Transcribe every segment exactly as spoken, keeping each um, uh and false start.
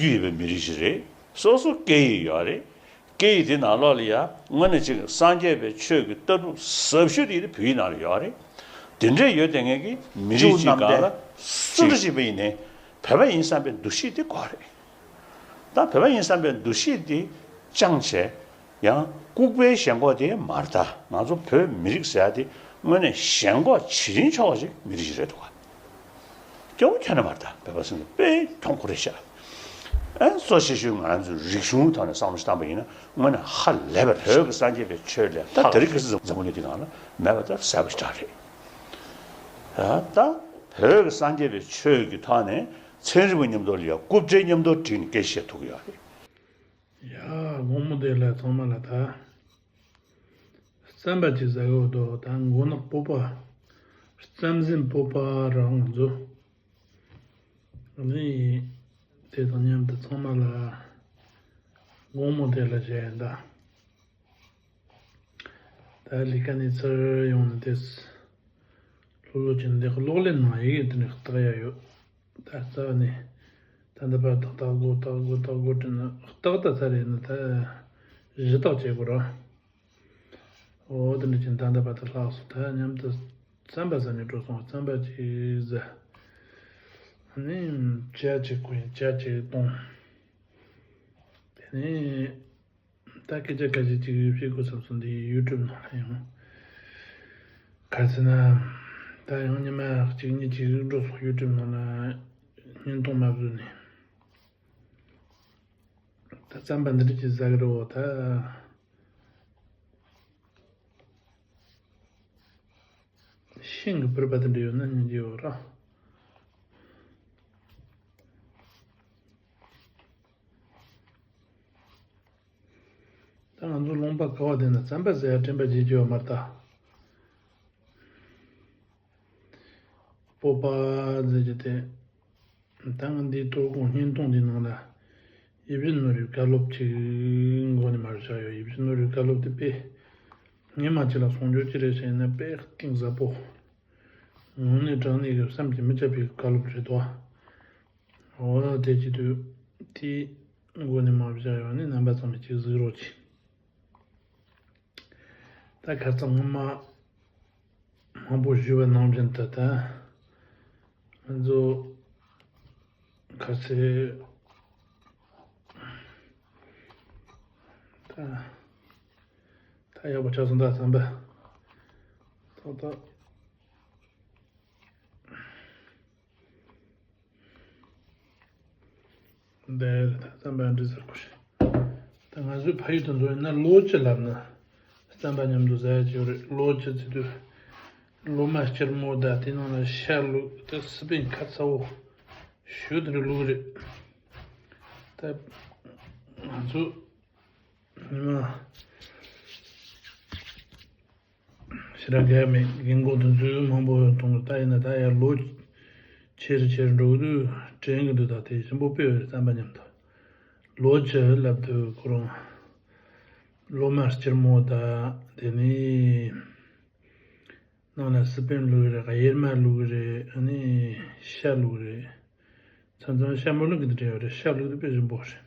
རྒྱུས་ཡོད་པའི་མི་རིགས་ཤིག་རེད། སོ་སོ་སྐད་ཡིག་ཡོད་རེད། སྐད་ཡིག་དེ་ནང་ལོགས་ལ་ཡང་དངོས་གནས་ཅིག་སངས་རྒྱས་པའི་ཆོས་ཀྱི་ལྟ་གྲུབ་ཟབ་ཤོས་དེ་ཡིན་ན་བོད་ཡིག་ནང་ལ་ཡོད་རེད། དེ་འདྲས་ཡོད་དེ་ངེད་ཀྱི་མི་རིགས་ཅིག་སྒང་ལ་སུ་འདྲ་ཞིག་པ་ཡིན་ནའི་བོད་པ་ཡིན་བསམ་པའི་འདུ་ཤེས་དེ་དགོས་རེད། ད་བོད་པ་ཡིན་བསམ་པའི་འདུ་ཤེས་དེ་བཅངས་བྱས། ཡང་ལྐུགས་པའི་ཞེན་ཁོག་དེ་མ་རེད། ད་ང་ཚོ་བོད་མི་རིགས་ཟེར་ཡ་དེ་དངོས་གནས་ཞེན་ཁོག་བྱེད་རིན་ཆོག་པ་ཞིག་མི་རིགས་ཤིག་རེད་འདུག་ག་སྐྱོ་བོ་ཁྱོན་ནས་མ་རེད། ད་བོད་པ་ཟེར་ན་དཔེ་གྱོང་ཁོ་རེད་ཤག་ཨ་གཙོ་ཆེ་ཤོས་ང་ཚོའི་རིག་གཞུང་ཐོག་ནས་བསམ་བློ་ཞིག་བཏང་པ་ཡིན་ན་དངོས་གནས་ཧ་ལས་པ་རེད། བོད་ཀྱི་སངས་རྒྱས་པའི་ཆོས་ལས་ད་དེ་རིང་ཁ་སང་འཛམ་བུ་གླིང་འདི་སྒང་ལ་མེད་པ་ལྟར་གསལ་པོ་ཞེ་དྲག་རེད། ད་ད་བོད་ཀྱི་སངས་རྒྱས་པའི་ཆོས་ཀྱི་ཐོག་ནས་ཚན་རིག་པ་མཉམ་དུ་ལ་ཡ་རྐུབ་འདྲེ་མཉམ་དུ་བསྒྲིགས་ནས་སྐད་ཆ་བཤད་ཐུབ་ཀྱི་ཡོད་རེད། ཡ། དགོང་མོ་བདེ་ལེགས་ཚང་མ་ལ། ད་རྩམ་པ་ཅིག་ཟ་གི་འདུག་ད་མགོ་ནག་སྤོབས་པ། རྩམ་ཟན་སྤོབས་པ་རང་ང་ཚོ་ནི་དེ་དང་མཉམ་དུ་ཚང་མ་ལ་དགོང་མོ་བདེ་ལེགས་ཞུ་ཡིན་ད། ད་ལི་ཀ་ནས་ཚུར་ཡོང་ནས་དེ་ལྷོད་ལྷོད་ཀྱིས་འདི་གློག་ཀླད་ནང་ཡི་གེ་དེ་འདྲ་བཏགས་ཡ་ཡོད། ད་རྩ་བ་ནས་ད་འདི་པར་ཏག་ཏག་དགོས་ཏག་དགོས་ཏག་དགོས་དྲན་ན་ཏག་ཏག་ཚར་རེ་ནི་ད་གཞི་བཏགས་བྱེད་དགོས་ར། འོ་དེ་འདྲ་ཅན་ད་འདི་པར་ཏག་ལྷག་སོང་། ད་མཉམ་དུ་རྩམ་པ་ཟ་ནས་འགྲོ་སོང་། རྩམ་པ་ཅིག་ཟ། ཨ་ནི་ཇ་ཅིག་གོན། ཇ་ཅིག་བཏུང་། དེ་ནས་ད་སྐད་ཆ་ཁ་ཤས་ཅིག་བཤད་དགོས་བསམ་སོང་། འདི་ཡུ་ཊུབ་ནང་ལ་ཡང་ག་ཚོད་ན་ད་ཡང་ཉི་མ་གཅིག་གཉིས་ཅིག་འགྲོ་སོང་། ཡུ་ཊུབ་ནང་ལ་བརྙན་ཐུང་མ་བཟོས་ནས། ད་རྩམ་པ་འདི་འདྲ་ཅིག་ཟ་གི་རེད་འོ། ད་ཤིང་གི་བུར་བ་དེ་འདྲ་ཡོད་ན་ཉན་གྱི་ཡོད་ར། ད་ང་ཚོ་ལུང་པ་ག་བ་བསྡད་ན་རྩམ་པ་ཟ་ཡ་དྲན་པ་བརྗེད་ཀྱི་ཡོད་མ་རེད་ད། སྤོབས་པ་ཟེར་གྱི་དེ། ད་ང་འདིའི་ཐོག་ཁོང་བརྙན་ཐུང་འདི་ནང་ལ་ཡིད་བཞིན་ནོར་བུའི་བཀའ་སློབ་ཅིག་མགོ་ནས་མར་བཞག་ཡོད། ཡིད་བཞིན་ནོར་བུའི་བཀའ་སློབ་དེ་དཔེ་སྔོན་མ་ཅིག་ལ་གསུང་རྒྱུ་ཅི་རེད་ཟེར་ན་དཔེ་གཏིང་ཟབ་པོ། དངོས་གནས་དྲང་གནས་ཀྱི་བསམ་གྱིས་མི་ཁྱབ་པའི་བཀའ་སློབ་རེད་དོ། འོ་དེ་བྱེད་དུས་དེ་མགོ་ནས་མར་བཞག་ཡོད་ནི་རྣམ་པ་ཚང་མས་ཅིག་གཟིགས་རོགས་གྱིས། ད་ཁ་རྩང་སྔོན་མ་མང་པོ་ཞུས་པ་ནང་བཞིན་དུ་ད་ང་ཚོ་ག་ཚོད་ད་ད་ཡག་པོ་ཆགས་སོང་ད་བསམ་པ། ཏག་ཏག་འདི་རེད། ད་རྩམ་པ་འདི་ཟེར་དགོས་ཤེས། ད་ང་ཚོའི་ཕ་ཡུལ་དུ་འཛུལ་ན་ལོ་བཅུ་ལབ་ན་རྩམ་པ་མཉམ་དུ་ཟ་ཡ་ཅིག་ཡོད་རེད། ལོ་བཅུ་ཚེ་དུས་ལོ་མ་སྐྱུར་མོ་ད་དེ་ནང་ལ་ཤ་བླུགས། ད་སི་པན་ཁ་ཚ་བོ་ཞུ་དེ་འདྲ་བླུགས་རེད། ད་ང་ཚོ་ཉི་མ་ཞེ་དྲག་གལ་མེད། རྒན་གོག་དེ་ཚོས་མང་པོ་མཐོང་གི། ད་ཡིན་ན་ད་ཡར་ལོ་ཆེ་རུ་ཆེ་རུ་འགྲོ་གི་དུས་དྲན་གི་འདུག་ད་དེ་ཞིམ་པོ་དཔེ་ཡོད་རེད། རྩམ་པ་མཉམ་དུ་ལོ་བཅུ་ལབ་དུས་ཁོ་རང་ལོ་མ་སྐྱུར་མོ་ད་དེ་ནས་ནང་ལ་སི་པན་བླུགས་རེད། གཡེར་མ་བླུགས་རེད། ཨ་ནི་ཤ་བླུགས་རེད། མཚམས་མཚམས་ཤ་མ་བླུགས་གི་དེ་འདྲ་ཡོད་རེད། ཤ་བླུགས་དུས་དཔེ་ཞིམ་པོ་རེད།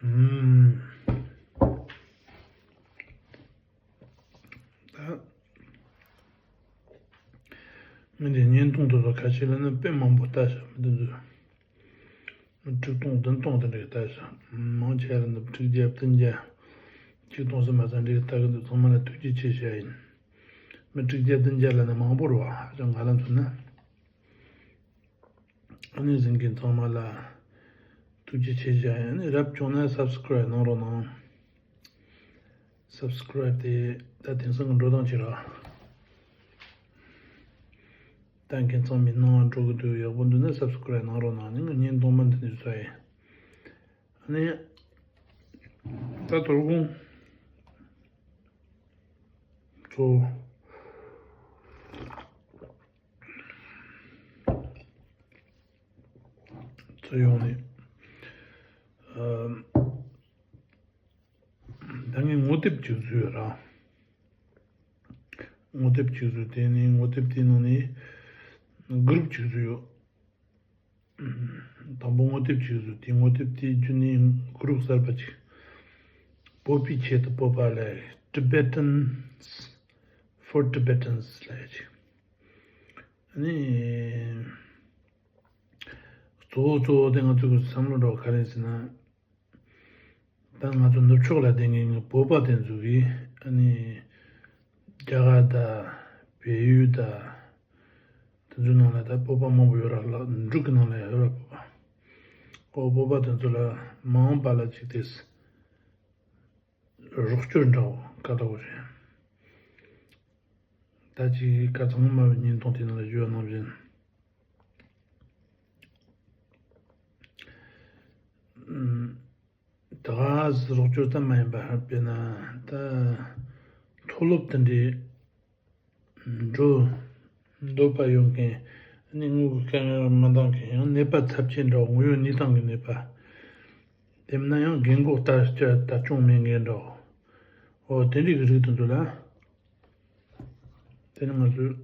ཨུམ། ད་ངས་འདི་བརྙན་ཐུང་དེ་ཚོ་ཁ་ཤས་ལ་ནི་དཔེ་མང་པོ་ལྟ་བཞག་མི་འདི་ཚོས། ཁྲི་སྟོང་བདུན་སྟོང་དེ་འདྲ་ལྟ་བཞག་མང་ཆེ་བ་ནི་ཁྲི་བརྒྱད་བདུན་བརྒྱ། ཆིག་སྟོང་ཙམ་མ་ཚང་འདྲ་ལྟ་གི་འདུག་ཚང་མ་ལ་ཐུགས་རྗེ་ཆེ་ཞུ་ཡ་ཡིན། མི་ཁྲི་བརྒྱད་བདུན་བརྒྱ་ལ་ནི་མང་པོ་རེད་བ། ཧ་ཅང་ང་ལ་མཚོན་ན། ཨ་ནི་གཟིགས་མཁན་ཚང་མ་ལ་ཐུགས་རྗེ་ཆེ་ཞུ་ཡ་ཡིན། ཨ་ནི་རབ་བྱུང་ན་སབ་སི་ཀ་རའིབ་གནང་རོགས་གནང་། སབ་སི་ཀ་རའིབ་དེ་ད་དེང་སང་གི་འགྲོ་སྟངས་ཅིག་རེད། ལྟ་མཁན་ཚང་མས་གནང་བ་འགྲོ་གི་འདུག་ཡག་པོ་འདུག་ན་སབ་སི་ཀ་རའིབ་གནང་རོགས་གནང་། ཨ་ནི་ང་བརྙན་ཐུང་མ་འདི་ནས་བཟོ་ཡིན། ཨ་ནི་ད་དོ་དགོང་ཚོ། ཚུར་ཡོང་ནས། ཨ། ད་ངས་ངོ་དེབ་ཅིག་བཟོས་ཡོད་ར། ངོ་དེབ་ཅིག་བཟོས། དེ་ནས་ངོ་དེབ་དེའི་ནང་ནས་གུ་རུབ་ཅིག་བཟོས་ཡོད། དང་པོ་ངོ་དེབ་ཅིག་བཟོས། དེ་ངོ་དེབ་དེའི་བརྒྱུད་ནས་གུ་རུབ་གསར་པ་ཅིག་བོད་པའི་ཆེད་དུ་བོད་པ་ལ། Tibetans for Tibetans ལབ་ཡ་ཅིག་ཨ་ནི། གཙོ་བོ་གཙོ་བོ་དེ་ང་ཚོ་གི་བསམ་བློ་འདྲ་བ་ག་རེ་ཡིན་ཟེར་ན། ད་ང་ཚོ་ནུབ་ཕྱོགས་ལ་བསྡད་མཁན་གྱི་བོད་པ་དེ་ཚོ་གིས་ཨ་ནི་རྒྱ་གར་དང་བལ་ཡུལ་དང་དེ་ཚོའི་ནང་ལ་ད་བོད་པ་མང་པོ་ཡོད་ར། ལ་འབྲུག་གི་ནང་ལ་ཡོད་ར་བོད་པ། ཨོ་བོད་པ་དེ་ཚོ་ལ་མ་འོངས་པ་ལ་ཅིག་དེ་རོགས་སྐྱོར་འདྲ་བོ་ག་ལྟ་བུ་རེད། ད་ཅིག་ཁ་ཚང་མ་བའི་བརྙན་ཐུང་དེ་ནང་ལ་ཞུ་བ་ནང་བཞིན། ད་ག་སེ་རོགས་སྐྱོར་ཙམ་མ་ཡིན་པ། དཔེར་ན་ད་མཐོ་སློབ་དེ་འདྲའི་འགྲོ་འདོད་པ་ཡོད་མཁན། ཨ་ནི་དངུལ་གྱི་དཀའ་ངལ་མི་འདང་མཁན། ཡང་ནད་པ་ཚབས་ཆེན་འདྲ་བོ། དངོས་ཡོད་གནས་སྟངས་ཀྱི་ནད་པ། དེ་མིན་ན་ཡང་རྒན་གོག་ལྟ་སྐྱ་ལྟ་སྐྱོང་མེད་མཁན་འདྲ་བོ། འོ་དེ་འདྲའི་གི་རིགས་དེ་ཚོ་ལ། དེ་ནི་ང་ཚོས་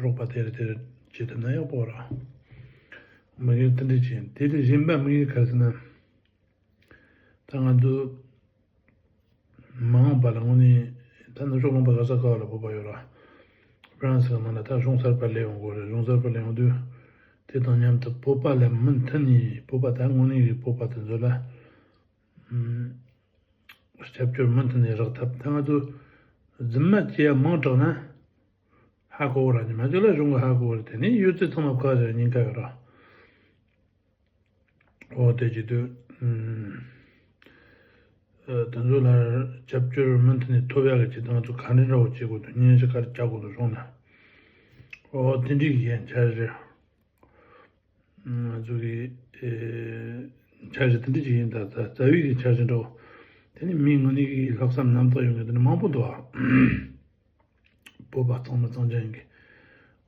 རོགས་པ་དེ་རེ་དེ་རེ་བྱེད་ཐུབ་ན་ཡག་པོ་ར། མི་སྒེར་དེ་འདྲ་བྱེད། དེ་ལས་གཞན་པ་མི་སྒེར་ག་རེ་ཟེར་ན། ད་ང་ཚོ་མ་འོངས་པ་ལ་དངོས་གནས་ད་ནུབ་ཕྱོགས་ལུང་པ་ག་ས་ག་བ་ལ་བོད་པ་ཡོད་ར། ཧྥ་རན་སི་གི་ནང་ལ་ད་གཞུང་གསར་པ་སླེབས་ཡོང་གི་རེད། གཞུང་གསར་པ་སླེབས་ཡོང་དུས་དེ་དང་མཉམ་དུ་བོད་པ་ལ་མུ་མཐུད་ནས་བོད་པ་ད་དངོས་གནས་ཀྱི་བོད་པ་དེ་ཚོ་ལ། སྐྱབས་བཅོལ་མུ་མཐུད་ནས་རག་ཐབས། ད་ང་ཚོ་རྫུན་མ་བྱས་ཡ་མང་དྲགས་ན་ཧ་གོ་བ་ར། ཉི་མ་ཅིག་ལ་གཞུང་གི་ཧ་གོ་བ་རེད། དེ་ནས་ཡོད་ཚད་ཚང་མ་ཁ་བྱས་ཉེན་ཁ་ཡོད་ར། འོ་དེ་བྱེད་དུས། ཨ་དེ་ཚོ་ལ་སྐྱབས་བཅོལ་མུ་མཐུད་ནས་ཐོབ་ཡག་གི་ཆེད་དུ་ང་ཚོ་ག་འདྲ་འདྲ་བོ་བྱེད་དགོས་འདུག་སྙན་ཞུ་ག་རེ་རྒྱག་དགོས་འདུག་གཞུང་ལ། འོ་དེ་འདྲའི་གི་འཆར་གཞི། ང་ཚོ་གི་ཨེ་འཆར་གཞི་དེ་འདྲ་ཅིག་ཡིན། ད་རྩ་བའི་གི་འཆར་གཞི་འདྲ་བོ། དེ་ནི་མི་དངོས་གནས་ཀྱི་ལྷག་བསམ་རྣམ་དག་ཡོད་མཁན་དེ་འདྲ་མང་པོ་འདུག་ཨ། བོད་པ་གཙང་མ་གཙང་རྐྱང་ཡིན་གི།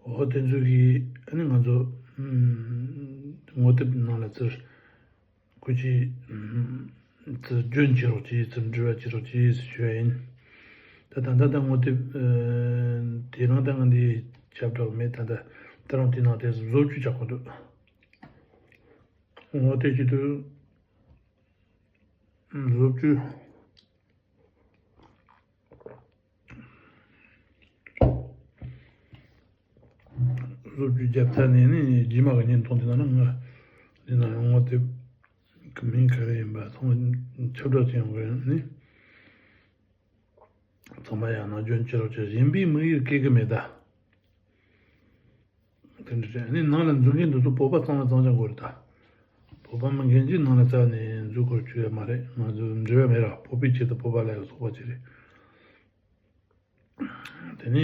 འོ་དེ་ཚོ་གི་ཨ་ནི་ང་ཚོ་ཨམ་ངོ་དེབ་ནང་ལ་ཚུར་སྐུ་མཁྱེན་ཨམ་ཚུར་སྐྱོན་བྱེད་རོགས་གྱིས། ཚུར་འབྲེལ་བ་བྱེད་རོགས་གྱིས་ཞུ་ཡ་ཡིན། ད་ད་ད་ད་ངོ་དེབ་ཨ་དེ་རིང་ད་ང་འདི་ཁྱབ་བསྒྲགས་མེད། ད་ད་ད་རུང་དེ་ནང་དེ་བཟོ་བཅོས་རྒྱག་དགོས་འདུག་འོ་དེ་བྱེད་དུས་བཟོ་བཅོས། བཟོ་བཅོས་བརྒྱབ་ཚར་ནས་ནི་རྗེས་མ་གི་བརྙན་ཐུང་དེ་ནང་ན་ང་འདི་ན་ཡོང་བ་དེ་གི་མིང་ག་རེ་ཡིན་པ་ཚང་མ་ཁྱབ་བསྒྲགས་བྱེད་ཡོང་གི་ཡིན་ནི། ཚང་མ་ཡང་ན་སྐྱོན་བྱེད་རོགས་བྱེད། གཞན་པའི་དམིགས་ཡུལ་སྐྱེ་གི་མེད་ད། དེ་འདྲ་རེད། ནི་ནང་ལ་འཛུལ་མཁན་དེ་ཚོ་བོད་པ་གཙང་མ་གཙང་རྐྱང་དགོས་རེད་ད། བོད་པ་མིན་མཁན་གྱིས་ནང་ལ་རྩ་ནས་འཛུལ་དགོས་བཅུག་ཡ་མ་རེད། ང་ཚོ་འབྲེལ་བ་མེད་ར། བོད་པའི་ཆེད་དུ་བོད་པ་ལ་ཡང་སོགས་པ་ཅིག་རེད། དེ་ནས་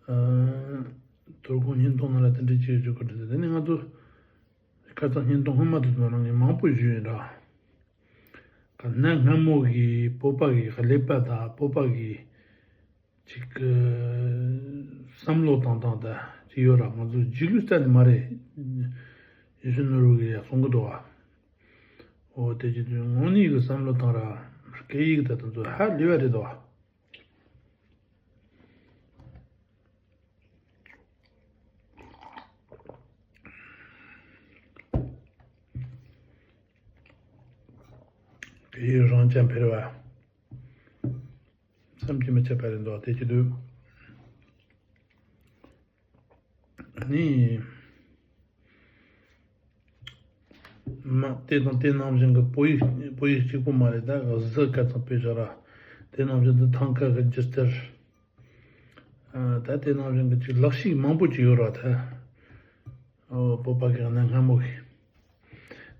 ཨ་དོ་དགོང་བརྙན་ཐུང་ནང་ལ་དེ་འདྲ་ཅིག་བརྗོད་དགོས་འདུག་དེ་ནས་ང་ཚོ་ཁ་སང་བརྙན་ཐུང་སྔོན་མ་དེ་ཚོ་ནང་ནས་མང་པོ་ཞུས་ཡིན་ར། གནའ་སྔ་མོ་གི་བོད་པ་གི་ཀླད་པ་དང་བོད་པ་གི་ཅིག་གི་བསམ་བློ་བཏང་སྟངས་དང་ཅིག་ཡོད་ར། ང་ཚོ་རྗེས་ལུས་རྩ་ནས་མ་རེད། ཡེ་ཤེས་ནོར་བུ་གིས་ཡང་གསུང་གི་འདུག་བ། འོ་དེ་བྱེད་དུས་དངོས་གནས་ཀྱི་བསམ་བློ་བཏང་ར། སྐད་ཡིག་དང་དེ་ཚོ་ཧ་ལས་པ་རེད་དོ། སྐད་ཡིག་རང་རྐྱ་འཕེར་བ། བསམ་གྱིས་མི་ཁྱབ་པ་རེད་འདུག་དེ་བྱེད་དུས། ནི། མ་དེ་དང་དེ་ནང་བཞིན་གྱི་བོད་ཡིག་བོད་ཡིག་གཅིག་པོ་མ་རེད། ད་གཟི་ཁ་ཚང་དཔེ་བཞག་ར། དེ་ནང་བཞིན་དུ་ཐང་ཀ་གི་སྒྱུ་རྩལ། ཨ་ད་དེ་ནང་བཞིན་གྱི་ཅིག་ལག་ཤེས་མང་པོ་ཅིག་ཡོད་ར་ད། ཨོ་བོད་པ་གི་གནའ་སྔ་མོ་གི།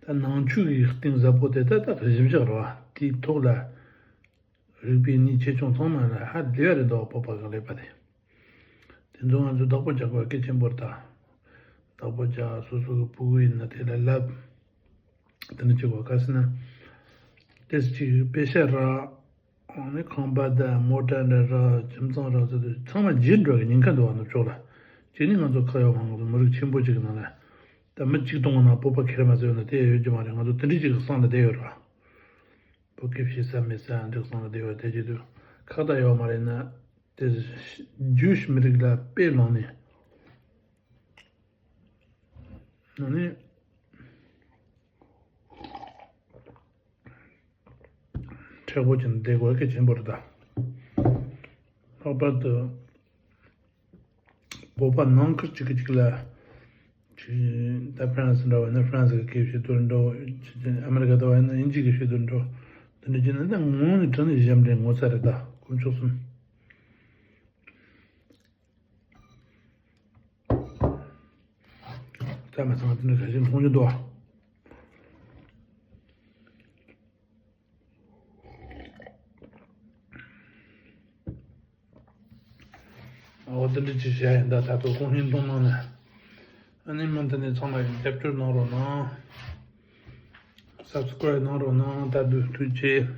ད་ནང་ཆོས་ཀྱི་རྟེན་གཟབ་པོ་དེ་ད་ད་གཞི་བཞག་ར་བ། དེའི་ཐོག་ལ། རིག་པའི་གནས་ཆེ་ཆུང་ཚང་མ་ལ་ཧ་ལས་པ་རེད་འདུག་བོད་པ་གི་ཀླད་པ་དེ། དེ་ཚོ་ང་ཚོས་བདག་པོ་རྒྱག་དགོས་པ་གལ་ཆེན་པོ་རེད་ད། བདག་པོ་རྒྱག་སོ་སོ་གི་ཕྲུ་གུ་ཡིན་ན་དེ་ལ་བསླབ། དེ་འདྲ་བྱེད་དགོས། ག་ཟེར་ན། ཏོག་ཙམ་ཅིག་པེ་ཤ་རག་ཨ་ནི་ཁང་པ་དང་མོ་ཊ་འདྲ་རག་ཁྱིམ་ཚང་རག་ཟེར་དུས་ཚང་མ་བརྗེད་འགྲོ་གི་ཉེན་ཁ་འདུག་བ། ནུབ་ཕྱོགས་ལ། གཅིག་ནི་ང་ཚོ་ཁ་ཡོད་མ་ང་ཚོ་མི་རིགས་ཆེན་པོ་ཅིག་གི་ནང་ལ། ད་མི་གཅིག་སྟོང་གི་ནང་སྤོབས་པ་ཁྱེར་མ་ཟེར་ན་དེ་ཡོད་ཀྱི་མ་རེད། ང་ཚོ་དེ་འདྲ་ཅིག་གི་སང་ལ་བསྡད་ཡོད་ར། བོད་སྐད་ཤེས་ས་མེད་ས་འདྲ་སང་ལ་བསྡད་ཡོད་དེ་བྱེད་དུས་ཁག་ད་ཡོད་མ་རེད་ན། དེ་ཇུས་མི་རིགས་ལ་དཔེ་བླངས་ནས། ཨ་ནི། མཁྲེགས་པོ་ཅན་བསྡད་དགོས་གལ་ཆེན་པོ་རེད་ད། ལྷག་པར་དུ་བོད་པ་ནང་ཁུལ་གཅིག་གིས་གཅིག་ལ་ཅིག་ད་ཧྥ་རན་སི་འདྲ་བ་ཡིན་ན་ཧྥ་རན་སི་གི་སྐད་བཤད་དུ་འགྲོ། ཨ་མེ་རི་ཀ་འདྲ་བ་ཡིན་ན་དབྱིན་ཇི་གི་བཤད་དུ་འགྲོ། དེ་འདྲ་བྱས་ན་ད་དངོས་གནས་དྲང་གནས་ཞབས་འདྲེན་ངོ་ཚ་རེད་ད། དཀོན་མཆོག་གསུམ། ད་མ་ཚང་དེ་འདྲ་ག་ཞིག་མཐོང་རྒྱུ་འདུག་ཨ། འོ་དེ་འདྲ་ཅིག་བྱས་ཡིན་ད། ད་དུང་གོང་བཞིན་གཏོང་གནང་ནས། ཨ་ནི་མུ་མཐུད་ནས་ཚང་མ་ཡིན་རྒྱབ་སྐྱོར་གནང་རོགས་གནང་། སབ་སི་ཀ་རའིབ་གནང་རོགས་གནང་། ད་དུང་ཐུགས་རྗེ་ཆེ།